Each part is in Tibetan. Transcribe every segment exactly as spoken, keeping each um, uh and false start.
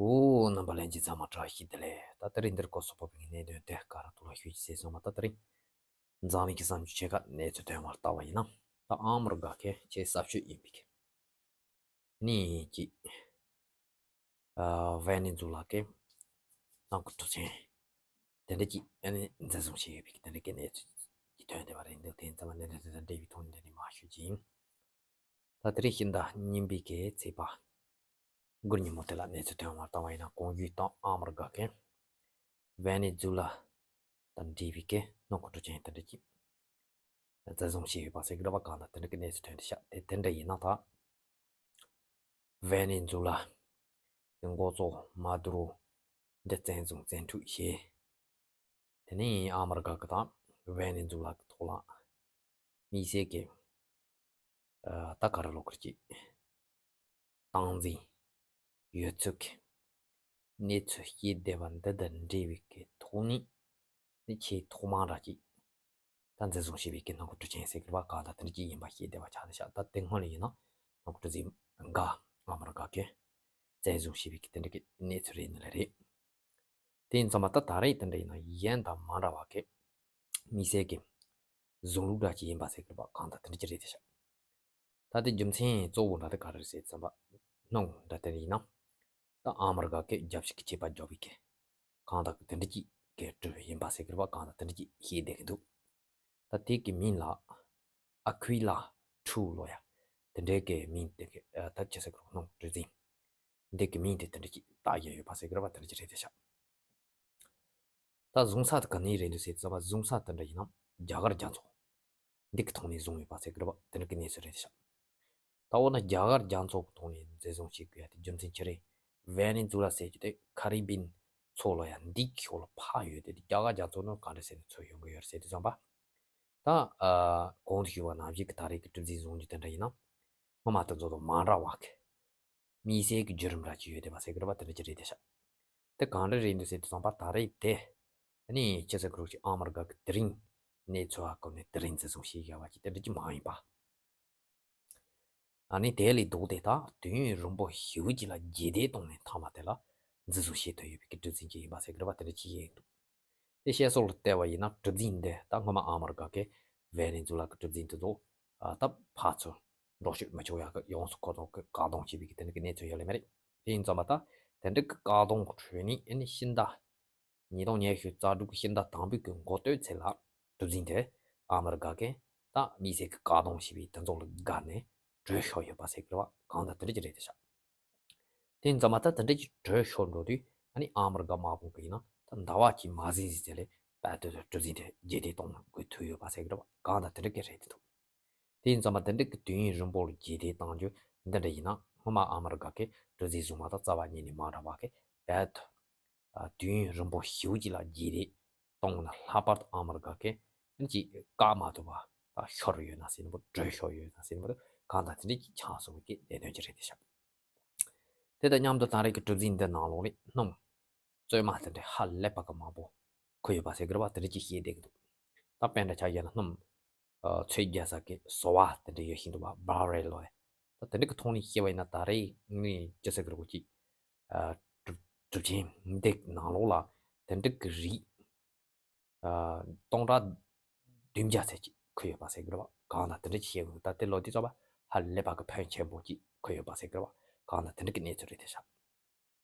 ཨོ། རྣམ་པ་ལྷན་རྒྱས་ཚང་མ་བཀྲ་ཤིས་བདེ་ལེགས། ད་དེ་རིང་འདིར་སྐོར་སོགས་པའི་གནད་དོན་དེ་ག་ར་ཐུགས་ལ་ཞུ་ཅི་ཟེར་སོང་བ། ད་དེ་རིང་འཛམ་གླིང་གི་བསམ་བློ་ཆེ་ཁག་གནས་ཚུལ་ཐོན་བར་ལྟ་བ་ཡིན་ན། ད་ཨ་མི་རི་ཀ་གི་ཆེས་ཟབ་ཤོས་ཡིན་པའི་ནི་ཅི། ཨ། ཝེ་ནེ་ཛུ་ལ་གི་ནང་གི་དྲག་ཆེན་དེ་འདྲ་ཅིག་ཨ་ནི་འཛིན་བཟུང་བྱས་ཡོད་པའི་དེ་འདྲ་གི་གནས་ཚུལ་ཅིག་ཐོན་བསྡད་པ་རེད་འདུག་དེ་ཙམ་པ་འདི་འདྲ་དེ་དང་འབྲེལ་བའི་ཐོག་ནས་འདི་ནས་མར་ཞུ་རྒྱུ་ཡིན། ད་དེ་རིང་ཕྱི་ཟླ་གཉིས་པའི་གི་ཚེས་པ་དགུ་ཉིན་མོ་དེ་ལ་གནས་ཚུལ་ཐོན་བར་བཏང་བ་ཡིན་ན། གོང་ཞུས་ལྟར་ཨ་མི་རི་ཀ་གི་ཝེ་ནེ་ཛུ་ལ་དང་འབྲེལ་བའི་གི་ནང་གི་དྲག་ཆེན་དེ་འདྲ་ཅིག་འཛིན་བཟུང་བྱས་ཡོད་པ་ཟེར་གི་རེད་པ། གང་ལྟར་དེ་འདྲ་གི་གནས་ཚུལ་ཐོན་བསྡད་ཤག་དེ་དེ་འདྲ་ཡིན་ན། ད་ཝེ་ནེ་ཛུ་ལ་གི་འགོ་གཙོ་མ་དུ་རོ་འདི་བཙན་བཟུང་བཙན་འཁྲུག་བྱས། དེ་ནས་ཨ་མི་རི་ཀ་གི་དང་ཝེ་ནེ་ཛུ་ལ་གི་ཐོག་ལ་དམིགས་བསལ་གྱི། ཨ། ད་ག་རེ་ལབ་དགོས་རེད། སྟངས་འཛིན་ཡོད་ཚད་ཀྱི་གནས་ཚུལ་བཤད་བསྡད་པ་འདི་དང་འབྲེལ་བའི་གི་ཐོག་ནས་ནི་ཆེས་ཐོག་མ་འདྲ་ཅིག་ད་འཛིན་བཟུང་བྱས་པའི་གི་ནང་གི་དྲག་ཆེན་ཟེར་གི་རེད་པ། གང་ལྟར་དེ་འདྲ་ཅིག་ཡིན་པ་བཤད་བསྡད་པ་ཆགས་བསྡད་ཤག་ད་དེ་སྔོན་ལ་ཡིན་ན་ནང་གི་དྲག་འཛིན་འགའ་ཨ་མི་རི་ཀ་གིས་བཙན་བཟུང་བྱས་པའི་གི་དེ་འདྲ་གི་གནས་ཚུལ་རེད་ནི་ལ་རེད། དེ་ཡིན་ཙང་མ་ད་ད་རེས་དེ་འདྲ་ཡིན་ན་གཞན་དང་མ་འདྲ་བ་གི་དམིགས་བསལ་གྱི་བཟུང་ལུགས་འདྲ་ཅིག་ཡིན་པ་ཟེར་གི་རེད་པ། གང་ལྟར་དེ་འདྲ་ཅིག་རེད་བསྡད་ཤག་ད་དེ་རྒྱུ་མཚན་གཙོ་བོ་འདྲ་དེ་ག་རེ་རེད་ཟེར་ཙམ་པ། སྣང་འདྲ་དེ་ཡིན་ན། ད་ཨ་མི་རི་ཀ་གི་རྒྱབ་ཕྱོགས་ཀྱི་ཆད་པ་འཇོག་པའི་གི་གང་ལྟར་དེ་འདྲ་ཅིག་གི་གྲུབ་ཡིན་པ་ཟེར་གི་རེད་པ། གང་ལྟར་དེ་འདྲ་ཅིག་བཤད་བསྡད་གི་འདུག་ད་དེ་གི་མིང་ལ་ཨ་ཁུའི་ལ་ཁྲུའུ་ལོ་ཡ། དེ་འདྲའི་གི་མིང་དེ་གི། ཨ། ད་ཅི་ཟེར་གི་རེད། སྣང་གྲུ་འཛིན་འདི་གི་མིང་དེ་དེ་འདྲ་ཅིག་བཏགས་ཡོད་པ་ཟེར་གི་རེད་པ། དེ་འདྲ་ཅིག་རེད་བསྡད་ཤག་ད་བཟུང་ས་དེ་ག་ནས་རེད་འདུག་ཟེར་ཙམ་པ། བཟུང་ས་དེ་འདྲ་ཡིན་ན་རྒྱ་གར་རྒྱ་མཚོ་འདི་གི་ཐོག་ནས་བཟུང་ཡོད་པ་ཟེར་གི་རེད་པ། དེ་འདྲ་གི་གནས་ཚུལ་རེད་བསྡད་ཤག་ད་འོ་ན་རྒྱ་གར་རྒྱ་མཚོ་གི་ཐོག་ནས་འཛིན་བཟུང་བྱེད་དགོས་ཡ་དེ་རྒྱུ་མཚན་ཅི་རེད། ཝེ་ནེ་ཛུ་ལ་ཟེར་རྒྱུ་དེ་ཁ་རི་བིན་མཚོ་ལོ་ཡ་འདི་གི་ཕྱོགས་ལ་ཕར་ཡོད་དེ། རྒྱ་གར་རྒྱ་མཚོ་ནང་ག་འདྲ་ཟེར་ནས་ཚུར་ཡོང་གི་ཡོད་རེད་ཟེར་དུས་ཙམ་པ། ད། ཨ། གོང་དུ་ཞུས་པ་ནང་བཞིན་གྱི་ད་རེས་ཀྱི་གྲུ་གཟིངས་བཟུང་རྒྱུ་དེ་འདྲ་ཡིན་ན། སྔོན་མ་དེ་ཚོ་དང་མ་འདྲ་བ་གི་དམིགས་བསལ་གྱི་བརྒྱུད་རིམ་འདྲ་ཅིག་ཡོད་བསྡད་པ་ཟེར་གི་རེད་པ། དེ་འདྲ་ཅིག་རེད་བསྡད་ཤག་དེ་གང་འདྲ་རེད་འདུག་ཟེར་དུས་ཙམ་པ། ད་རེས་དེ་ནི་ཅི་ཟེར་གི་རེད། ཅིག་ཨ་མི་རི་ཀ་གི་དེ་རིང་གནས་ཚུལ་བ་གོ་ནས་དེ་རིང་འཛིན་བཟུང་བྱས་བཞག་པ་ཅིག་དེ་འདྲ་ཅིག་མ་ཡིན་པ། ཨ་ནི་དེ་ལས་ལྡོག་སྟེ་ད་དུས་ཡུན་རིང་པོ་ཞེ་པོ་ཅིག་ལ་རྗེས་འདེད་བཏང་ནས་མཐའ་མ་དེ་ལ་འཛིན་བཟུང་བྱེད་ཐུབ་ཡོད་པའི་གི་གྲུ་གཟིངས་ཅིག་ཡིན་པ་ཟེར་གི་རེད་པ། དེ་འདྲ་ཅིག་ཡིན་འདུག་དེ་བཤད་སྲོལ་ལ་བལྟས་པ་ཡིན་ན། གྲུ་གཟིངས་འདི་ད་སྔོན་མ་ཨ་མི་རི་ཀ་གི་ཝེ་ནེ་ཛུ་ལ་གི་གྲུ་གཟིངས་དེ་ཚོ། ཨ། ད་ཕར་ཚུར་འགྲོ་བཅུག་མི་ཆོག་ཡ་གི་ཡོངས་སུ་ཁོ་ཚོ་གི་བཀག་སྡོམ་བྱས་པའི་གི་དེ་འདྲ་གི་གནས་ཚུལ་ཡོད་ལེ་མ་རེད། དེ་ཡིན་ཙང་མ་ད་དེ་འདྲ་གི་བཀག་སྡོམ་གི་ཁྲོད་ནས་ཨ་ནི་ཕྱི་ཟླ་ཉིས་སྟོང་ཉི་ཤུ་རྩ་དྲུག་གི་ཕྱི་ཟླ་དང་པོའི་གི་འགོ་སྟོད་ཚེ་ལ་གྲུ་གཟིངས་དེ་ཨ་མི་རི་ཀ་གི་ད་དམིགས་བསལ་གྱི་བཀག་སྡོམ་བྱས་པའི་དེ་ཚོ་ལ་དགའ་ནས་བྲོས་ཤོར་ཡོད་པ་ཟེར་གི་རེད་པ། གང་ལྟར་དེ་འདྲ་ཅིག་རེད་བསྡད་ཤག་དེ་ཡིན་ཙང་མ་ད་དེ་འདྲ་ཅིག་བྲོས་ཤོར་འགྲོ་དུས། ཨ་ནི་ཨ་མི་རི་ཀ་དམག་དཔུང་གིས་ཡིན་ན་ད་ཟླ་བ་གཅིག་མ་ཟིན་ཟིན་ཚེ་ལ་བལ་དུ་གྲུ་གཟིངས་དེ་རྗེས་འདེད་གཏོང་དགོས་ཐུག་ཡོད་པ་ཟེར་གི་རེད་པ། གང་ལྟར་དེ་འདྲ་གི་རེད་བསྡད་འདུག་དེ་ཡིན་ཙང་མ་དེ་འདྲ་གི་དུས་ཡུན་རིང་པོ་ལ་རྗེས་འདེད་གཏང་རྒྱུ་འདི་འདྲ་ཡིན་ན། སྔོན་མ་ཨ་མི་རི་ཀ་གིས་གྲུ་གཟིངས་བཟུང་མ་ཐག་རྩ་བ་ཉིད་ནས་མ་འདྲ་བ་གི་བལ་དུ། ཨ། དུས་ཡུན་རིང་པོ་ཞེ་པོ་ཅིག་ལ་རྗེས་འདེད་གཏོང་ན་ལྷག་པར་དུ་ཨ་མི་རི་ཀ་གིས་ཅིག་བཀག་མ་ཐུབ་པ། ད་ཤོར་ཡོད་ན་ཟེར་ནས་བྲོས་ཤོར་ཡོད་ན་ཟེར་ནས། གང་ལྟར་དེ་འདྲ་ཅིག་ཆགས་སོང་བའི་གི་གནད་དོན་ཅིག་རེད་བསྡད་ཤག་དེ་དང་མཉམ་དུ་ད་རེས་ཀྱི་གྲུ་གཟིངས་འདི་ནང་ལོགས་ལ་སྣུམ་བཙོས་མ་དེ་འདྲ་ཧ་ལས་པ་གི་མང་པོ་འཁོར་ཡོད་པ་ཟེར་གི་རེད་པ། དེ་འདྲ་ཅིག་བཤད་བསྡད་གི་འདུག་ད་དཔེ་འདྲ་ཆ་བཞག་ན་སྣུམ། ཨ། ཚོས་རྒྱག་ས་གི་སོ་པ་དེ་འདྲ་ཡོད་བཞིན་དུ་བ་བྷ་རེལ་ལོ། ད་དེ་འདྲ་གི་ཐོག་ནས་བཤད་པ་ཡིན་ན། ད་རེས་ནི་ཅི་ཟེར་གི་རེད། ཅིག་ཨ། གྲུབ་གྲུབ་ཆེན་འདི་ནང་ལོགས་ལ་དེ་འདྲ་གི་རིགས། ཨ། སྟོང་ཕྲག་བདུན་བརྒྱ་ཙམ་ཅིག་འཁོར་ཡོད་པ་ཟེར་གི་རེད་པ། གང་ལྟར་དེ་འདྲ་ཅིག་བཤད་གི་འདུག་ད་དེ་ལོ་དེ་ཚོ་བ་ཧ་ལས་པ་གི་ཕོན་ཆེན་པོ་ཅིག་འཁོར་ཡོད་པ་ཟེར་གི་རེད་པ། གང་ལྟར་དེ་འདྲ་གི་གནས་ཚུལ་རེད་བསྡད་ཤག་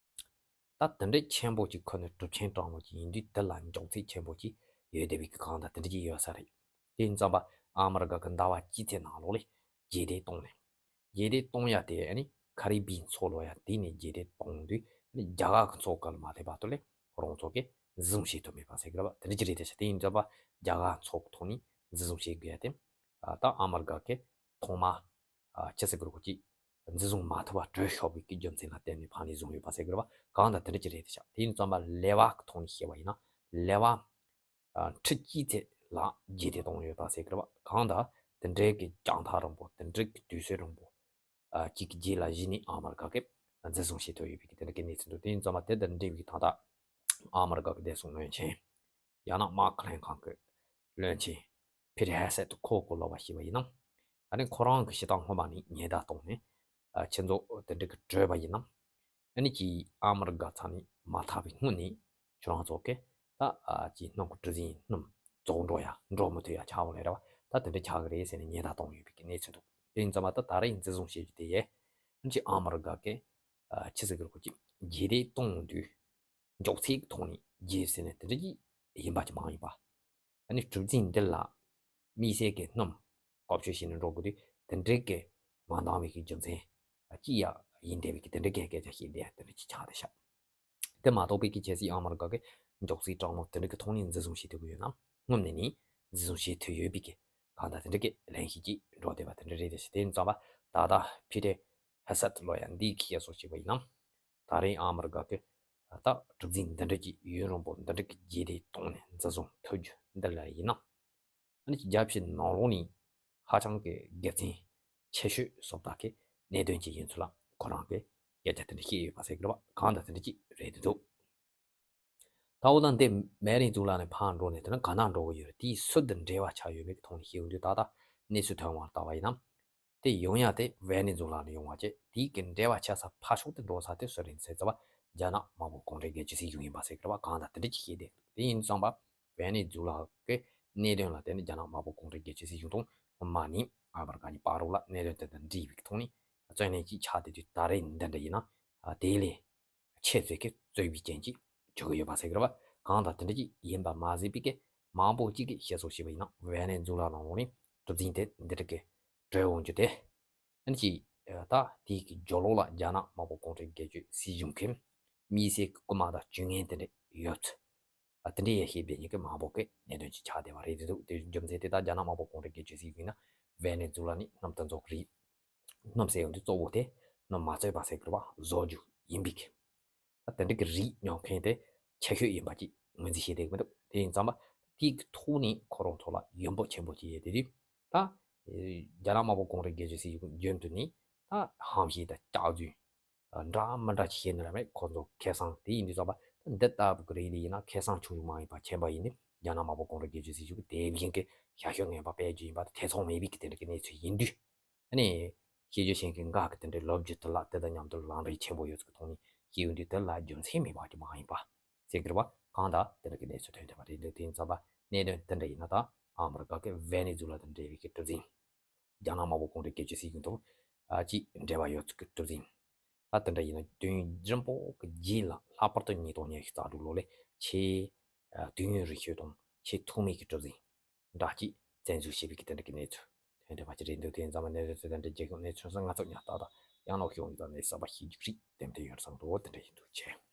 ད་དེ་འདྲའི་ཆེན་པོ་ཅིག་འཁོར་ནས་གྲུབ་ཆེན་དྲང་མོ་ཅིག་ཡིན་དུས། དེ་ལ་མགྱོགས་ཚད་ཆེན་པོ་ཅིག་ཡོད་བསྡད་པའི་གི་གང་ལྟར་དེ་འདྲ་ཅིག་ཡོད་ས་རེད། དེ་ཡིན་ཙང་མ་ཨ་མི་རི་ཀ་གི་ཟླ་བ་གཅིག་ཙམ་ནང་ལོགས་ལ་རྗེས་འདེད་གཏོང་ནས། རྗེས་འདེད་གཏོང་ཡ་དེ་ཨ་ནི་ཁ་རི་བི་མཚོ་ལོ་ཡ་དེ་ནས་རྗེས་འདེད་གཏོང་དུས། ཨ་ནི་རྒྱ་གར་གི་མཚོ་ཁ་ལ་མ་སླེབས་བར་དུ་ལ་ཁོ་རང་ཚོ་གིས་འཛིན་བཟུང་བྱེད་ཐུབ་མེད་པ་ཟེར་གི་རེད་པ། དེ་འདྲ་ཅིག་རེད་བསྡད་ཤག་དེ་ཡིན་ཙང་མ་རྒྱ་གར་མཚོ་གི་ཐོག་ནས་འཛིན་བཟུང་བྱེད་དགོས་ཡ་དེ། ཨ། ད་ཨ་མི་རི་ཀ་གིས་ཐོག་མ། ཨ། ཅི་ཟེར་གི་རེད། ཅིག་འཛིན་བཟུང་མ་ཐུབ་པ་བྲོས་ཤོར་བའི་གི་རྒྱུ་མཚན་ལ་བརྟེན་ནས་ཕར་ནས་བཟུང་ཡོད་པ་ཟེར་གི་རེད་པ། གང་ལྟར་དེ་འདྲ་ཅིག་རེད་བསྡད་ཤག་དེ་ཡིན་ཙང་མ་ལེ་བ་གི་ཐོག་ནས་བཤད་པ་ཡིན་ན། ལེ་བ། ཨ། ཁྲི་གཅིག་ཙམ་ལ་རྗེས་འདེད་གཏོང་ཡོད་པ་ཟེར་གི་རེད་པ། གང་ལྟར་དེ་འདྲའི་གི་རྒྱང་ཐག་རིང་པོ། དེ་འདྲའི་གི་དུས་ཚོད་རིང་པོ། ཨ། གཅིག་གི་རྗེས་ལ་གཞི་ནས་ཨ་མི་རི་ཀ་གིས་འཛིན་བཟུང་བྱེད་ཐུབ་ཡོད་པའི་གི་དེ་འདྲ་གི་གནས་ཚུལ་འདུག་དེ་ཡིན་ཙང་མ་དེ་དང་འབྲེལ་བའི་ད་ལྟ་ཨ་མི་རི་ཀ་གི་བདེ་སྲུང་བློན་ཆེན། ཡང་ན་དམག་ཁ་ལྷན་ཁང་གི་བློན་ཆེན་ཕིཊ་ཧེ་སེད་ཁོ་གོ་ལབ་པ་ཞིག་པ་ཡིན་ན། ཨ་ནི་ཁོ་རང་གི་བྱེད་སྟངས་སྔོན་མ་ནས་ཉེན་བརྡ་བཏང་ནས། ཨ། ཁྱེད་ཚོ་དེ་འདྲ་གི་བྲོས་པ་ཡིན་ན། ཨ་ནི་ཅིག་ཨ་མི་རི་ཀ་ཚང་ནས་མ་ཐར་བའི་སྔོན་ནས་ཁྱོད་རང་ཚོ་གི་ད་ཨ་ཅིག་སྣུམ་གི་གྲུ་གཟིངས་སྣུམ་རྫོགས་འགྲོ་ཡ་འགྲོ་མི་ཐུབ་ཡ་ཆགས་འོང་ལེ་རེད་བ། ད་དེ་འདྲ་ཆགས་གི་རེད་ཟེར་ནས་ཉེན་བརྡ་གཏོང་ཡོད་པའི་གི་གནས་ཚུལ་འདུག་དེ་ཡིན་ཙང་མ་ད་ད་རེས་འཛིན་བཟུང་བྱེད་རྒྱུ་དེ་ཡས་ཨ་ནི་ཅིག་ཨ་མི་རི་ཀ་གི་ཨ་ཆི་ཟེར་གི་རེད་གོ་ཅིག་རྒྱལ་དེ་གཏོང་དུས་མགྱོགས་ཚད་ཀྱི་ཐོག་ནས་རྒྱལ་ཟེར་ནས་དེ་འདྲ་ཅིག་ཡིན་པ་ཅིག་མ་ཡིན་པ། ཨ་ནི་གྲུ་གཟིངས་འདི་ལ་དམིགས་བསལ་གྱི་སྣུམ་བཀོལ་སྤྱོད་བྱས་ནས་འགྲོ་དགོས་དུས་དེ་འདྲའི་གི་མ་འདང་བའི་གི་རྒྱུ་མཚན་ཅི་ཡང་ཡིན་བསྡད་པའི་གི་དེ་འདྲའི་གི་སྐད་ཆ་བཤད་བསྡད་ཡ་དེ་འདྲ་ཅིག་ཆགས་བསྡད་ཤག་དེ་མ་གཏོགས་པའི་གི་ཁྱེད་ཚོས་ཨ་མི་རི་ཀ་གི་མགྱོགས་ཚད་དྲག་མོ་དེ་འདྲ་གི་ཐོག་ནས་འཛིན་བཟུང་བྱེད་ཐུབ་ཀྱི་ཡོད་ན་སྔོན་ནས་ནི་འཛིན་བཟུང་བྱེད་ཐུབ་ཡོད་པའི་གི་གང་ལྟར་དེ་འདྲ་གི་གླེང་གཞི་ཅིག་འགྲོ་བསྡད་པ་དེ་འདྲ་རེད། དེ་ཡིན་ཙང་པ་ད་ལྟ་ཕི་ཏེ་ཧེ་སད་ལོ་ཡ་འདིའི་གི་བཤད་སྲོལ་བྱས་པ་ཡིན་ན། ད་རེས་ཨ་མི་རི་ཀ་གི་ད་གྲུ་གཟིངས་འདི་འདྲ་གི་ཡུན་རིང་པོ་འདི་འདྲ་གི་རྒྱས་དེ་གཏོང་ནས་འཛིན་བཟུང་ཐུབ་རྒྱུ་འདི་ལ་ཡིན་ན། ཨ་ནི་རྒྱལ་ཕྱི་ནང་ལོགས་ནས་ཧ་ཅང་གི་དགེ་མཚན་ཆེ་ཤོས་སོགས་དག་གི་གནད་དོན་ཅིག་ཡིན་ཚུལ་ལ་ཁོ་རང་གི་སྐད་ཆ་དེ་འདྲ་བཤད་ཡོད་པ་ཟེར་གི་རེད་བ། གང་ལྟར་དེ་འདྲ་ཅིག་རེད་འདུག་ད་འོ་ན་འདི་མེ་རི་ཛུ་ལ་ནས་ཕར་འགྲོ་ནས་དེ་ནི་ག་ན་འགྲོ་གི་ཡོད་རེད། དེའི་སུ་དང་འབྲེལ་བ་ཆགས་ཡོད་མེད་ཀྱི་ཐོག་ནས་ཤེས་ཡོང་དུས་ད་ལྟ་གནས་ཚུལ་ཐོན་བར་ལྟ་བ་ཡིན་ན། དེ་ཡོང་ཡ་དེ་ཝེ་ནེ་ཛུ་ལ་ནས་ཡོང་བ་བྱས། དེའི་གི་འབྲེལ་བ་ཆགས་ས་ཕར་ཕྱོགས་དེ་འགྲོ་ས་དེ་སུ་རེད་ཟེར་ཙམ་པ་རྒྱ་ནག་དམར་པོ་གུང་ཁྲན་སྒེར་གཅོད་སྲིད་གཞུང་ཡིན་པ་ཟེར་གི་རེད་བ། གང་ལྟར་དེ་འདྲ་ཅིག་ཤེས་བསྡད་འདུག་དེ་ཡིན་ཙང་པ་ཝེ་ནེ་ཛུ་ལ་གི་གནད་དོན་ལ་བརྟེན་ནས་རྒྱ་ནག་དམར་པོ་གུང་ཁྲན་སྒེར་གཅོད་སྲིད་གཞུང་དང་མ་ནི་ཨ་མི་རི་ཀ་གཉིས་བར་ལ་གནད་དོན་དེ་དང་འདྲེས་པའི་ཐོག་ནས་རྩོད་གླེང་ཅིག་ཆགས་བསྡད་དུས་ད་རེས་འདི་འདྲ་ཡིན་ན་ཨ་དེ་ལས་ཆེ་ཚོད་ཀྱི་རྩོད་པའི་རྐྱེན་གྱིས་བྱུང་གི་ཡོད་པ་ཟེར་གི་རེད་བ། གང་ལྟར་དེ་འདྲ་ཅིག་ཡིན་པ་མ་ཟད་པའི་གི་མང་པོ་ཅིག་གིས་བཤད་སྲོལ་བྱས་པ་ཡིན་ན་ཝེ་ནེ་ཛུ་ལ་ནང་ལོགས་ནས་གྲུ་གཟིངས་དེ་འདི་འདྲ་གི་བྲོས་འོང་རྒྱུ་དེ། ཨ་ནི་ཅིག་ད་དེའི་གི་རྒྱབ་ལོགས་ལ་རྒྱ་ནག་དམར་པོ་གུང་ཁྲན་སྒེར་གཅོད་སྲིད་གཞུང་གི་དམིགས་བསལ་གྱི་སྐུལ་མ་དང་སྤྱོད་ངན་དེ་འདྲ་ཡོད་ཚུལ། ཨ་དེ་འདྲ་ཡང་ཤེས་པའི་ཉིན་གྱི་མང་པོ་གི་གནད་དོན་ཅིག་ཆགས་བསྡད་པ་རེད་འདུག་དེ་རྒྱུ་མཚན་དེ་ད་རྒྱ་ནག་དམར་པོ་གུང་ཁྲན་སྒེར་གཅོད་སྲིད་གཞུང་ཡིན་ན་ཝེ་ནེ་ཛུ་ལ་ནས་སྣུམ་དེ་ཚོ་རིགས། སྣུམ་ཟེར་ཡོང་དུས་གཙོ་བོ་དེ་སྣུམ་མ་རྩོད་པ་ཟེར་གི་རེད་བ། བཟོ་རྒྱུ་ཡིན་པའི་གི། ད་དེ་འདྲ་གི་རིགས་ཉོ་མཁན་དེ་ཆེ་ཤོས་ཡིན་པ་ཅིག་ངོས་འཛིན་བྱེད་བསྡད་ཀྱི་མི་འདུག་དེ་ཡིན་ཙང་པ་དེའི་གི་ཐོག་ནས་ཁོ་རང་ཚོ་ལ་ཡོན་པོ་ཆེན་པོ་ཅིག་ཡོད་དེ་དུས་ད་རྒྱ་ནག་དམར་པོ་གུང་ཁྲན་སྒེར་གཅོད་སྲིད་གཞུང་རྒྱུན་དུ་ནས་ད་ཧམ་བཤད་དང་སྐྱག་རྫུན་འདྲ་མི་འདྲ་ཅིག་བཤད་ནི་ར་མེད། ཁོ་ཚོ་ཁེ་བཟང་དེ་ཡིན་དུས་ཙམ་པ་ད་འདི་ལྟ་བུ་གི་རིགས་ལ་ཡིན་ན་ཁེ་བཟང་ཆུང་ཆུང་མ་ཡིན་པ་ཆེན་པ་ཡིན་ནི་རྒྱ་ནག་དམར་པོ་གུང་ཁྲན་སྒེར་གཅོད་སྲིད་གཞུང་གི་དེ་བཞིན་གྱི་ཤ་ཤོད་ངན་པ་སྤེལ་རྒྱུ་ཡིན་པ་དེ་ཐེ་ཚོམ་མེད་པའི་གི་དེ་འདྲ་གི་གནས་ཚུལ་ཡིན་དུས། ཨ་ནི། ཤེས་རྒྱུ་ཤེས་མཁན་འགའ་གི་དེ་འདྲའི་ལོ་རྒྱུས་དེ་ལ་དེ་དང་མཉམ་དུ་ལམ་རིམ་ཆེན་པོ་ཡོད་ཚུལ་གི་ཐོག་ནས་ཤེས་ཡོང་དུས་དེ་ལ་རྒྱུ་མཚན་མེད་པ་ཅིག་མ་ཡིན་པ། ཟེར་གི་རེད་བ། གང་ལྟར་དེ་འདྲ་གི་གནས་ཚུལ་ཐོན་ཐུབ་པ་རེད་འདུག་དེ་ཡིན་ཙང་པ་གནད་དོན་དེ་འདྲ་ཡིན་ན་ད་ཨ་མི་རི་ཀ་གི་ཝེ་ནེ་ཛུ་ལ་དང་འབྲེལ་བའི་གི་གྲུ་གཟིངས། རྒྱ་ནག་དམར་པོ་གུང་ཁྲན་སྒེར་གཅོད་སྲིད་གཞུང་དང་ཨ་ཅིག་འབྲེལ་བ་ཡོད་ཚུལ་གི་གྲུ་གཟིངས། ད་དེ་འདྲ་ཡིན་ན་དུས་ཡུན་རིང་པོ་གི་རྗེས་ལ་ལྷག་པར་དུ་ཉིས་སྟོང་ཉི་ཤུ་རྩ་དྲུག་ལོ་ལས་ཆེས་ཨ་དུས་ཡུན་རིང་ཤོས་དང་ཆེས་ཐོག་མའི་གི་གྲུ་གཟིངས། འདྲ་ཅིག་བཙན་འཛུལ་བྱས་པའི་གི་དེ་འདྲ་གི་གནས་ཚུལ་ཐོན་བསྡད་པ་ཅིག་རེད་འདུག་དེ་ཡིན་ཙང་མ་གནས་ཚུལ་དེ་འདྲ་རྒྱལ་ཁབ་གནས་ཚུལ་སོགས་ང་ཚོ་ཉག་ཏག་ཏག་ཡང་ལོག་ཤོག་ཡོང་ཙང་ནས་གསར་པ་ཤེས་རྒྱུ་རིགས་ཏན་ཏན་ཡོད་བསམ་འདུག་དེ་འདྲ་ཡིན་འདུག་ཆེ།